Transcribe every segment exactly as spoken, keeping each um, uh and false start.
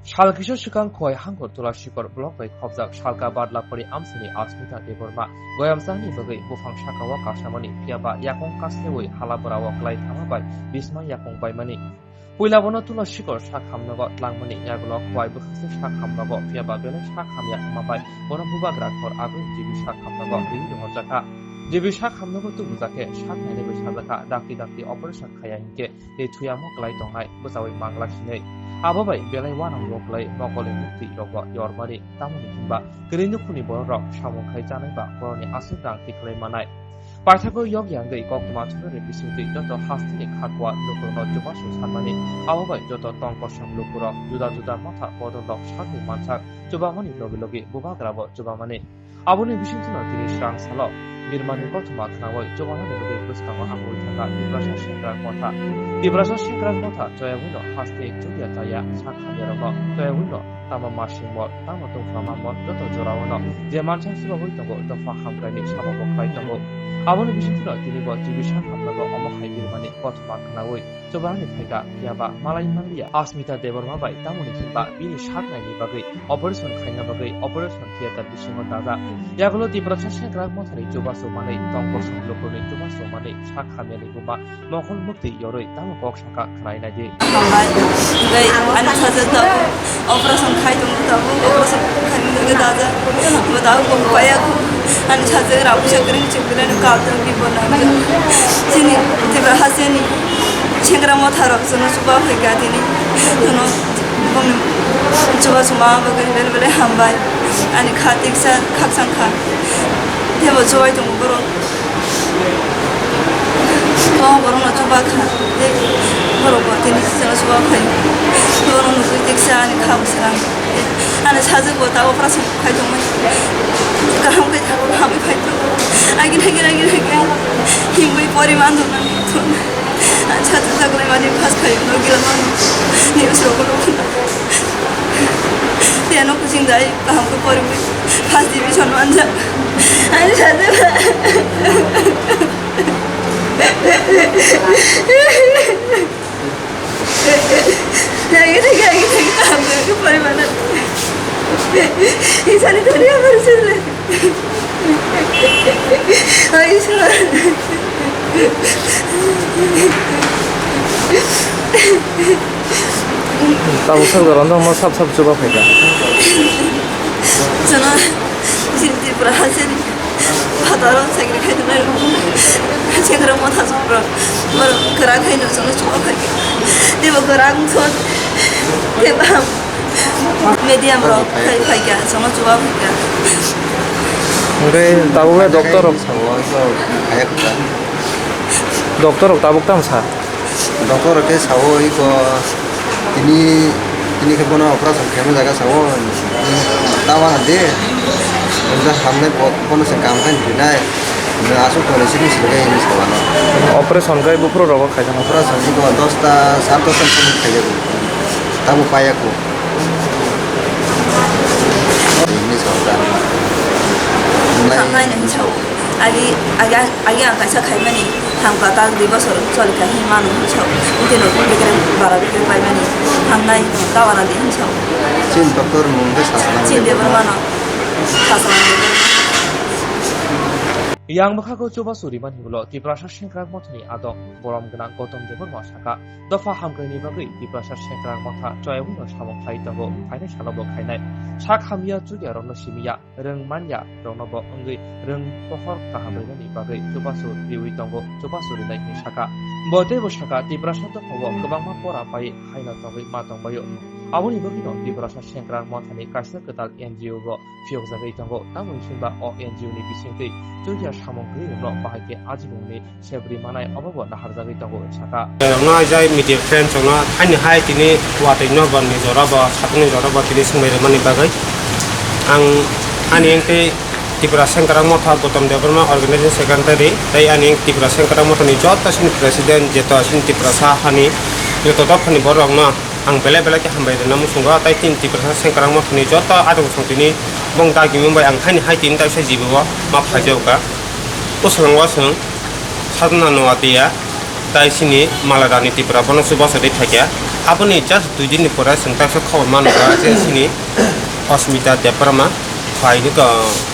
Sal kisa swkang Khowai Hangkhor Tulashikor block bai khopjak Salka Badlapuri amchaini Asmita Debbarma goyamsani bagwi buphang sakao kasnamani, phiyaba yakung kasnewi halaborao klai thangma bai bisma yakung baimani. Puila bono Tulashikor sak hamnogo tlangmani, yagulo Khowai bwkhakse sak hamnogo, phiyaba belai sak hamya wngma bai bono bubagra khor agwi G B sak hamnogo riwi rohorjakha. G B sak hamnogo tubujak khe sak nainwi sajakha, dakti dakti operation khaiya hinkhe tei thuyamo klai tongnai bwchaui manglak sinai. Abo bai belai uanang rok lai mokol ni mukti rokbo yormani, tamoni hinba kwrwi nukhungni borok rok samung khai chanai ba borokni aswk rang tiklai manai. Paithago yok yangwi koktwma thumnani bisingtwi joto hasteni khakua lukurokno chubasu sanmani, abo bai joto tong kosom lukurok juda juda motha bodol rok sakni mansak chubamani logi logi bubagrabo chubamani. Aboni bisingtwino tini srang salo birmani kothoma khnaui chubanani bagwi bwskango hamwi thangkha Tiprasa Sengkrak Motha. Tiprasa Sengkrak Motha choyagwino haste chukya chaya sak hamyarokno choyagwino tamo masing mol, tamo tongphama mol joto joraono je mansak chubaui tongo, dopha hamkraini sabago khlai tongo. Aboni bisingtwino tinibo G B sak hamnogo omo hai birmani kothoma khnaui chubanani phaikha, phiyaba malai manliya Asmita Debbarma bai tamoni hinba bini sak naini bagwi operation khaina bagwi operation theater bisingo dajak. Yagulo Tiprasa Sengkrak Mothani chubasu manwi, tong kosom lukurokni chubasu manwi sak hamyani buma mokol mukti yorwi tamo kok saka khnai naidi. Hambai, tei ani sajak tabuk operation khai tongo, tabuk operation khai tongo, dajak. Bo tabuk bo paya kho. Ani sajak rabu chakri chukri ni kap tong ki bo na. Chini Tiprasa chini Sengkrak Motha rok jono chuba phai ka tini. Jono bongni chuba suma bagwi bele bele hambai. Ani kha tiksa khakchang kha. Tebo chubai tongo borok. Bo borokno chuba kha. Tei borok bo tini jono chuba phai. Borokno nugwi tiksa ani kha bwswrang. Ani sajak bo ta operation khai tongmani. Kaham khe tabuk hamwi phai tongo. Agini, agini, agini, agini. Himwi poriman dona. Ani sajak jaklai mani pass khai no gila mano. News rok no khna. Tei ano kuching dai kaham khe poriwi first division manjak. Ani sajak. Lagi, lagi, lagi, lagi, kaham khe poriwi mano. Isani thani amar sila. Ai, isor. Tabuk sak jora no sap sap chuba phaikha. Jono, Tripura hajeni. Phataro chakri khai tongnai rok. Chakri motha chakra. Borok kwrak khai no jono chuba phaikha. Teibo kwrak wngthon. Teibo medium rok khai phaikha, jono chuba phaikha. Hwnkhe tabuk le doctor rok sao. Doctor rok tabuk tamo sa. Doctor rok khe sao, iko tini, tini khe bono operation khaima jaga sao, tawana de, hamnai bono se kam khai rinai, aswk tongni simi simi hinwi sao ano. Operation khai buphuru rogo khaijak. Operation iko dosta, sar dosta ni simi khaijago, tamo paiya kho. Hinwi sao da. Hamnai hinwi sao. Agi, agi, agi ang kaisa khaimani hamkha, ta dui bosor choli kha hinwi mano hinwi sao. Bwtwi no bikre bara bikre paimani hamnai tawana di hinwi sao. Chini doctor mung khe sasana. Chini Debbarma no sasana. Yang bwkhago chubasu rimani ulo Tiprasa Sengkrak Mothani adong borom gwnang Gotom Debbarma saka, dopha hamkraini bagwi Tiprasa Sengkrak Motha choyagwino samung khlai tongo, phainai salo bo khainai. Sak hamya chukya rokno simiya. Rwng manya rokno bo wngwi rwng pohor kaham rwnani bagwi chubasu riwi tongo, chubasu rinai hinwi sakha. Bo teibo sakha, Tiprasa dophao kwbangma pora pai haino tongwi ma tongbaio. Aboni bagwino Tiprasa Sengkrak Mothani kaisa kwtal N G O bo phiyokjagwi tongo, tamoni hinba o N G O ni bisingtwi chukya samung kwrwi rokno bahai khe ajibongni sebri manai obo bo naharjagwi tongo, sakha. Rokno jai media friends rokno ani hai tini watwi no boni jora bo sakni jora bo tini swngbai rwmani bagwi ang ani wngtwi Tipra Sengkrak Motha Gotom Debbarma Organizing Secretary tei ani Tipra Sengkrak Motha ni joto sini president, joto sini Tiprasa hani joto dophani borok rokno ang belai belai khe hambai rwna muchungo tei tini Tiprasa Sengkrak Motha ni joto adong song tini bong dagi mung bai ang hani hai tini taisa jibo ma phaijao ka. Bwswkango chwng Sadhana Noatia, tai chini Malarani Tripura, bono chubasu rwi phaikha. Aboni just dui din ni pore chwng kaisa khobor mano ba je chini Asmita Debbarma, Khwai ni ko,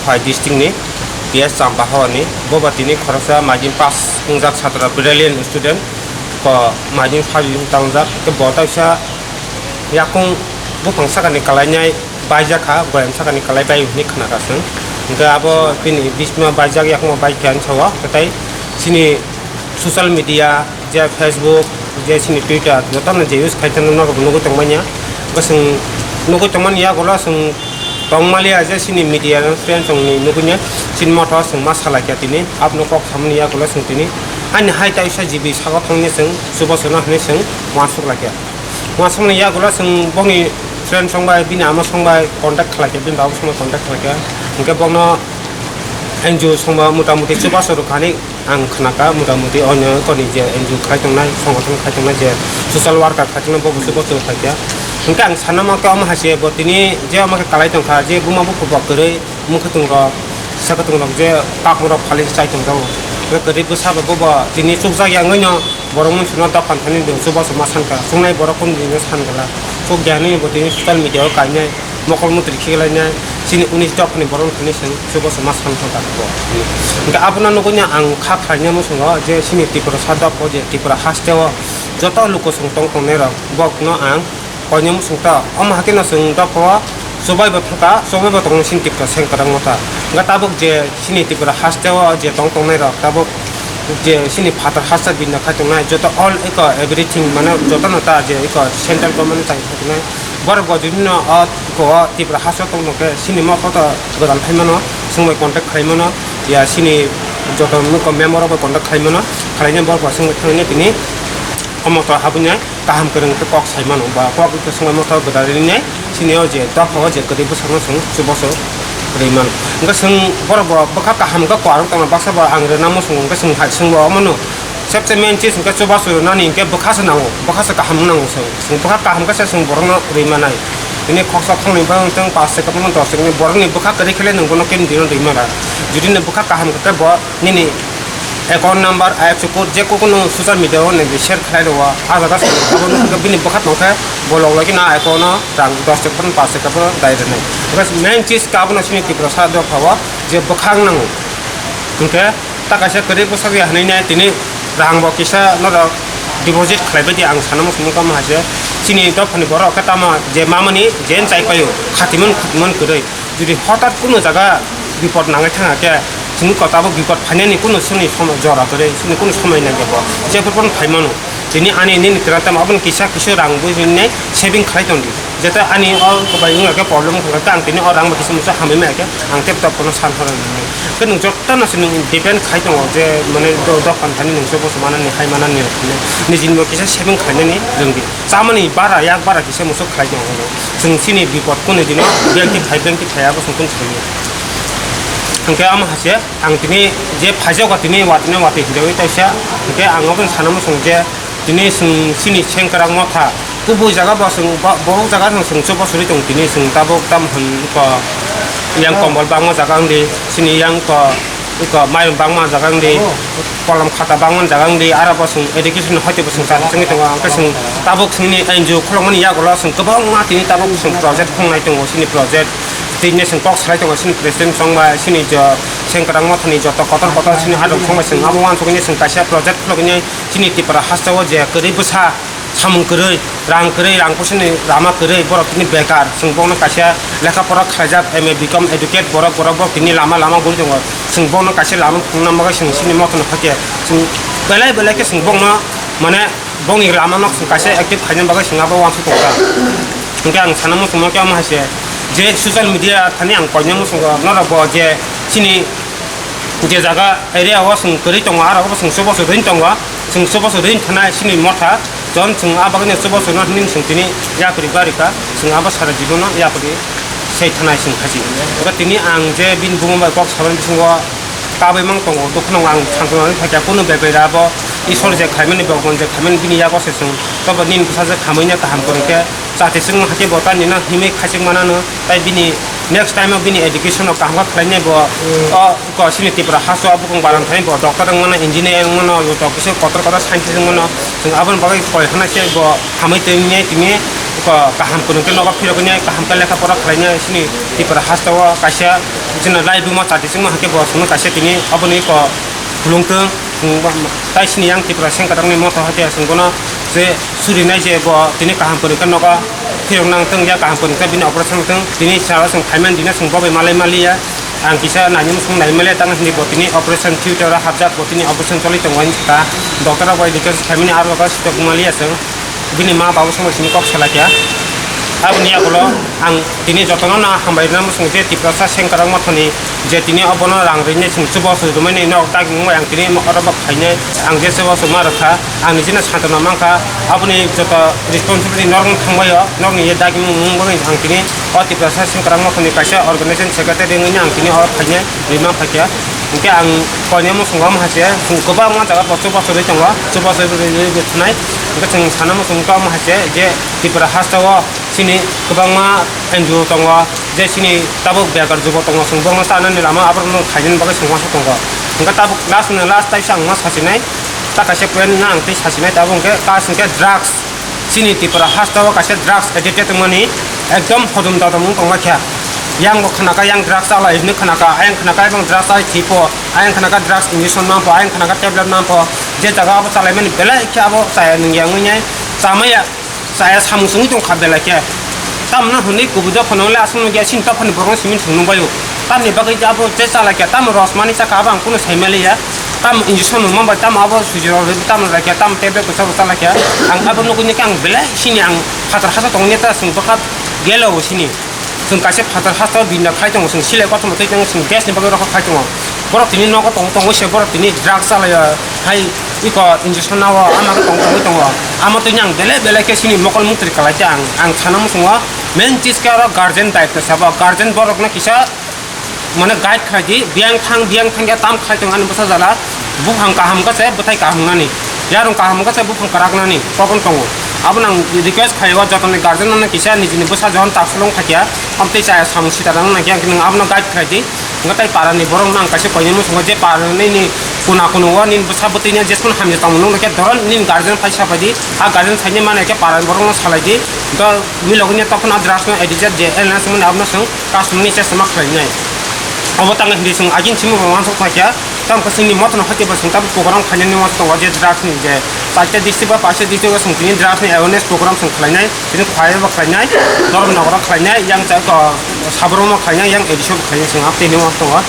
Khwai district ni P S Champahor ni, bo ba tini khoroksa maidin pass wngjak, chatra brilliant student, ko maidin sajwk tangjak, ke bo taisa yakung buphang saka ni kwlainai baijak kha, boyam saka ni kwlai bai hwnwi khna kha chwng. Hwnkhe abo bini bisima baijak, yakungma bai khe ang sao, tei chini social media, je Facebook, je chini Twitter, jotono je use khai tongno norok nugwi tongmanya. Bo chwng nugwi tongmani yagulo chwng tongmaliya je chini media friends rokni nugwi nya, chini motho chwng ma salai kha tini, aboni kok samani yagulo chwng tini ani hai taisa G B sago thangni chwng chubachu no hinwi chwng uansuk lai kha. Uansukmani yagulo chwng bokni friend song bai, bini ama song bai contact khlai kha, bini babu song bai contact khlai kha, hwnkhe bokno N G O song bai mota moti chubachu rwkha hinwi ang khna kha, mota moti onyo koni je N G O khai tongnai, songothon khai tongnai, je social worker khai tongnai, bobo chubachu khai kha. Hwnkhe ang sana ma khe omo hai se bo tini je omo khe kwlai tong kha, je buma bupha bo kwrwi, mwkhwtwng rok, swkang rok je kakung rok phalwi chai tong jago. Hwnkhe kwrwi bwsa bo bobo tini chukjak ya wngwi no borok mwnsuno dophani thani chubachu ma san kha. Chungnai borok kunu din san kha. Chukya hinwi bo tini social media o kainai, mokol mutri khiklainai, chini unis dophani borok thani chwng chubachu ma san kha bo. Hwnkhe abono nugwi no ang kha khlaina muchungo je chini Tiprasa dopha je Tripura haste o joto luku chwng tong tongnai rok bokno ang koinwi muchung ta. Omo hakhe no chwng dophao chubai bo thangkha, chubai bo tongo chini Tripura sengkwrwng motha. Hwnkhe tabuk je chini Tripura haste o je tong tongnai rok tabuk je chini phatar hasteo bini khai tongnai joto all eko everything mane joto no ta je eko central government tai khai tongnai. Borok bo jodi no o ko Tripura haste o tong tongkhe chini motha to gwdal khai mano, chwng bai contact khai mano, ya chini joto nuko member rok bai contact khai mano, khlaina borok bo chwng bai thangwi tini omo to habwi nai. Kaham kwrwng khe kok sai mano ba kok wngkhe swngwi motha gwdalwi nai chini o je dophao je kwrwi bwsakno chwng chubachu rwi mano. Hwnkhe chwng borok bo bwkha kaham khe kwrwng tongma baksa bo ang rwna muchungo hwnkhe chwng hai chwng bo omono sebse main chis hwnkhe chubachu rwnani hwnkhe bwkha se nango, bwkha se kaham nango chwng. Chwng bwkha kaham khe se chwng borokno rwi manai. Bini khoroksa thangni bagwi chwng pash taka phano dos taka ni borokni bwkha kwrwi khe le nwng bono khe dino rwi mara. Jodi no bwkha kaham khe bo nini account number, I F S C code, je kokno social media o nai share khlai rwo, a jaga se abo nukha bini bwkha tongkhe bolok lagi na account o rang dos taka phano pash taka phano dai rwnai. Because main chis ka abono chini Tripura sa dophao je bwkhang nango. Hwnkhe ta kaisa kwrwi bwsakya hinwi nai tini rang bo kisa norok deposit khlai bai di ang sana muchungo tamo hai se chini dophani borok khe tamo je mamani jen chai paio khatiman khutiman kwrwi. Jodi hotat kunu jaga bipot nangwi thangkha khe, chwng ko tabuk bipot phainani kunu chwngni somo-, jora kwrwi, chwngni kunu somoi nangya bo. Jefru phano phai mano. Tini ani nini kwran tamo aboni kisa kisa rang bui nai saving khlai tongdi. Jeta ani o bai wngya khe problem wngkha khe ang tini o rang bai kisa musa hamwi maya khe ang tep top kono san horo nini. Khe nwng joto no se nwng depend khai tongo je mane do-, dokan thani nwng se boso manani hai manani nini bo kisa saving khlainani rwngdi. Chamani bara, yak bara kisa musuk khlai tongo. Chwng chini bipot kunu dino, bengki phai, bengki phai, abo chwng kunu thangya. Hwnkhe amo hai se, ang tini je phaijago tini watino watwi hinjawi taisa, hwnkhe ang obo sana muchung je tini chwng chini sengkwrak motha, kubui jaga bo chwng bo, bo jaga no chwng chubachu rwi tongo tini chwng tabuk tam hwn ko yang kombol bangma jaga wngdi, chini yang ko Iko mayung bangma jaga wngdi, kolom khata bangma jaga wngdi, aro bo chwng education hoite bo chwng chari chwngwi tongo. Hwnkhe chwng tabuk chwngni N G O khulokmani yagulo chwng kwbangma tini tabuk chwng project khungnai tongo, chini project. Tini chwng kok salai tongo, chini president chwng bai, chini jo sengkwrang mothani joto kotor kotor chini adong chwng bai chwng abo uansukgwi chwng kaisa project khulogwi chini Tripura hasteo je kwrwi bwsa samung kwrwi, rang kwrwi, rang puisani lama kwrwi, borok tini bekar. Chwng bono kaisa lekha pora khlaijak, M A, B Com, educate borok, borok, borok tini lama, lama guri tongo. Chwng bono kaisa lama phunukna bagwi chwng chini motono hakhe chwng belai belai khe chwng bono, mane, bongni lama no chwng kaisa active khaina bagwi chwng abo uansuk tongkha. Hwnkhe ang sana muchungma khe omo hai se, je social media thani ang koina muchungo norok bo je chini je jaga area o chwng kwrwi tongo, aro bo chwng chubachu rwini tongo, chwng chubachu rwini thanai chini motha, jon chwng a bagwino chubachu no hinwi chwng tini yapri barika, chwng abo sara jibono yapri sai thanai chwng khachi. Oro tini ang je bini buma bai kok sabani bisingo kabui mang tongo, dophano ang thangnani phaikha, kunu bai bai abo Isor je khaimani, Bhagwan je khaimani, bini yago se chwng tobo nini bwsa je khamwi no kaham kwrwng khe chati chwng hakhe bo ta nini himwi khachik manano, tai bini Next time o bini education o kaham khe khlainai bo. O ko chini Tripura haste o bukung baran thani bo doctor wngmano, engineer wngmano, joto kisa kotor kotor scientist wngmano. Chwng aboni bagwi koi hwnai se bo hamwi tongya tini ko kaham kwrwng khe nogo phirogwi nai, kaham khe lekha pora khlainai chini Tripura haste o kaisa chini life buma chati chwngma hwnkhe bo chwngno kaisa tini aboni ko khulung tong. Chwng bo tai chini yang Tripura sengkwrwngni motha hati chwng bono je surinai je bo tini kaham kwrwng khe nogo. Phirok nang tong ya kaham kwrwng khe bini operation tong. Tini salo chwng phaimani dino chwng bo bai malai maliya. Ang kisa naini muchung nai maliya tang hindi bo tini operation theater o hapjak bo tini operation choli tongo ani kha. Doctor rok bai dikhe phaimani aro kha sitok maliya chwng. Bini ma babu songbo sini kok salai kha. Aboni yagulo ang tini jotono no hambai rwna muchung je Tiprasa sengkwrwng mothani je tini obono rang rinai chwng chubo chwng rwmani nok dagimung bai ang tini oro bo khainai ang je chubo chwng ma rwkha. Ang nijino santona mankha, aboni joto responsibility norokno thangbaio, norokni ye dagimung mung bagwi ang tini o Tiprasa sengkwrwng mothani kaisa organization secretary wngwi ang tini o phainai rima phaikha. Hinkhe ang koinai muchungo omo hai se, chwng kwbangma jaga bo chubachu rwi tongo, chubachu rwi rwi thwnai. Hinkhe chwng sana muchungo omo hai se je Tripura hasteo chini kwbangma N G O tongo, je chini tabuk bekar jubo tongo, chwng bongno chanani lama aborokno khainani bagwi chwng uansuk tongo. Hinkhe tabuk last ni last taisa ang ma sachinai, ta kaisa point no ang tei sachinai tabuk hinkhe ta hinkhe drugs. Chini Tripura hasteo kaisa drugs addicted wngmani ekdom hodom dodom wng tongma kha. Yang bo khna kha, yang drugs chalai hwnwi khna kha, ayang khna kha, ebong drugs chalai thwi pho, ayang khna kha drugs injection man pho, ayang khna kha tablet man pho, je jaga abo chalaimani belai khe abo chaya nungya wngwi nai chamaya. Chaya samung sungwi tong kha belai khe. Tamno hwnwi kubui dophano le aswk nukya, chini dophani borokno simi thwng nukbaio. Tamni bagwi abo je chalai kha, tamo rosmani chakha abo ang kunu sai maliya. Tamo injection nungma bai tamo abo sujiro rw tamo laikya, tamo tablet kwcharo chalai kha. Ang abo nukwi nukhe ang belai sini ang phatar hasa tongni ta chwng bwkha gelo bo sini. Chwng kaisa phatar hasteo binda khai tongo, chwng silai kothoma twi tongo, chwng gas ni bagwi rokha khai tongo. Borok tini nogo tong tongwi se borok tini drugs chalai hai iko injection nao ama khe tong tongwi tongo. Amo twi ang belai belai khe sini mokol mukti kalai khe ang, ang sana muchungo main chis khe oro guardian daitw sabo. Guardian borokno kisa mane guide khlai di, biyang thang, biyang thang ya tam khlai tong ani bwsa jala. Buphang kaham khe se bwthai kaham nani, yarung kaham khe se buphang kwrak nani kokon tongo. Abono ang request khlai o jotoni guardian no kisa nijini bwsa johon tak sulung thakya, amtwi chaya samung sita rang nang khe ang abono guide khlai di. Hwnkhe tai para ni borok no ang kaisa koinai muchungo je para nini kuna kuno o nini bwsa bwtwi ni jesphano hamya tongmung nung khe doron nini guardian phai sapai di, a guardian saini mane khe para ni borok no salai di. Dol milok ni tokno drugs no addict je elna sumuni abono swng. Kasumni chesma khlainai. Obo tang hindi chwng agin simi bo wansuk phaikha, tamo khe chwngni motono hati bo chwng tabuk program khainani wansuk tongo je drugs ni je paita district ba paisa district o chwng tini drugs ni awareness program chwng khlainai, tini khwlai bo khlainai, Dharmanagar o khlainai, yang cha ko Sabromo khlainai, yang A D C o bo khlainai chwng abtwi hinwi wansuk tongo.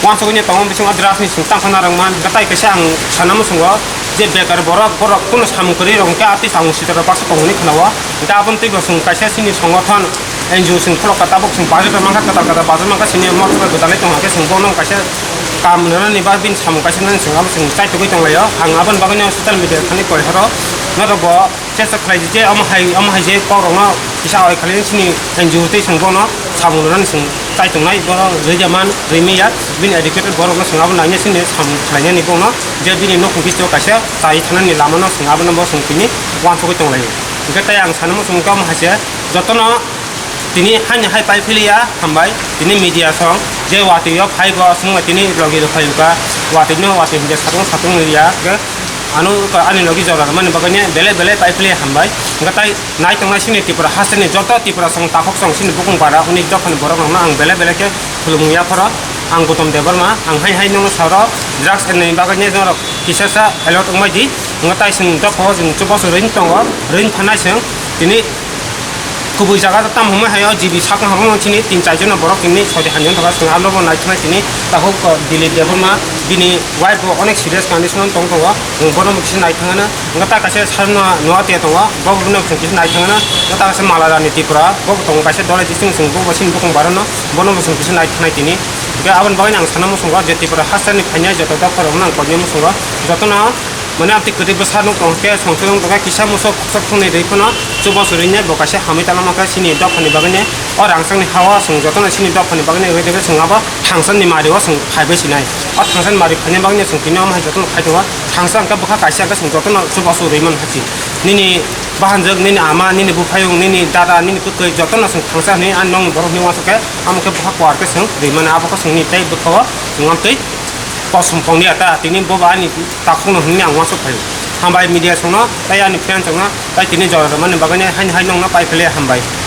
Wansuk wngya tongo bisingo drugs ni chwng tangkha narwkma, hwnkhe tai kaisa ang sana muchungo je bekar borok, borok kunu samung kwrwi rok hwnkhe abtwi samung sitra baksa tongmani khwnao, hwnkhe aboni twi bo chwng kaisa chini songothon N G O chwng khulokha, tabuk chwng bazar rok mankha, kwtal kwtal bazar mankha, sini motor bai gwdalwi tongkha khe chwng bono kaisa kam rwnani ba bini samung kaisa nani chwng abo chwng chaitugwi tonglaio. Ang aboni bagwino social media thani koitharo norok bo chesta khlai di je omo hai, omo hai je kokrokno kisa oi khlaini chini N G O tei chwng bono samung rwnani chwng chaitongnai, bono rwjaman rwmaya, bini educated borokno chwng abo naina chini samung khlainani bono je bini nukhung bisingo kaisa chai thanani lamano chwng abono bo chwng tini uansugwi tonglaio. Hwnkhe tei ang sanamo chwng khe omo hai se jotono tini haino hai pai philiya hambai, tini media song je watwi o phai bo chwngno tini logi rw phai wngkha, watwi no watwi hwnkhe satung satung ya, hwnkhe ano wngkha ani logi jora rwmani bagwi belai belai pai philiya hambai. Hwnkhe tai nai tongnai chini Tripura hasteni joto Tripura song takhuk song chini bukung bara hwnwi dophani borok rokno ang belai belai khe khulumung yapharo. Ang Gautam Debbarma, ang hai hai nono saro drugs ni bagwi norok kisa sa alert wngbai di, hwnkhe tai chwng dophao chwng chubachu rwini tongo, rwini phanai chwng tini kubui jaga tamo hwnwi hai o G B sakno hwnwi chini tin char jon borok chini sori hamya wngkha, chwng abono naithoknai tini takhuk, o, Dilip Debbarma, bini wife bo onek serious condition o tong tongo, chwng bono kisa naithoknai. Hwnkhe ta kaisa sarno Noatia tongo, bo bono chwng kisa naithoknai. Hwnkhe ta kaisa Malarani Tripura, bo bo tongo kaisa Dholai district chwng bo bo chini bukung barono, bono bo chwng kisa naithoknai tini. Hwnkhe aboni bagwino ang sana muchungo je Tripura hasteni phainai joto dopha rokno ang koinai muchungo, jotono Mane amtwi kwtwi bwsa nuk tong khe, songchorong tong khe, kisa muso khoksa thongni rwi phano chubachu rwinai bo kaisa hamwi tala mankha chini dophani bagwini. O rangchakni ha-o chwng jotono chini dophani bagwini rwi rwi chwng abo thangsani mari-o chwng phaibai sinai. O thangsani mari phaina bagwini chwng tini omo hai jotono khai tongo. Thangsa hwnkhe bwkha kaisa hwnkhe chwng jotono chubachu rwi man hachi. Nini Bahanjak nini ama, nini buphayung, nini dada, nini kwtwi jotono chwng thangsa hwnwi ani nokni borokni uansuk khe, amo khe bwkha kuar khe chwng rwi mano, abo khe chwngni tei bwkha-o chwng amtwi kosom tongdi ata, tini bobo ani takhukno hwnwi ang uansuk phaio. Hambai media songno tei ani friends rokno tei tini jora rwmani bagwi haino hai nokno pai phele hambai.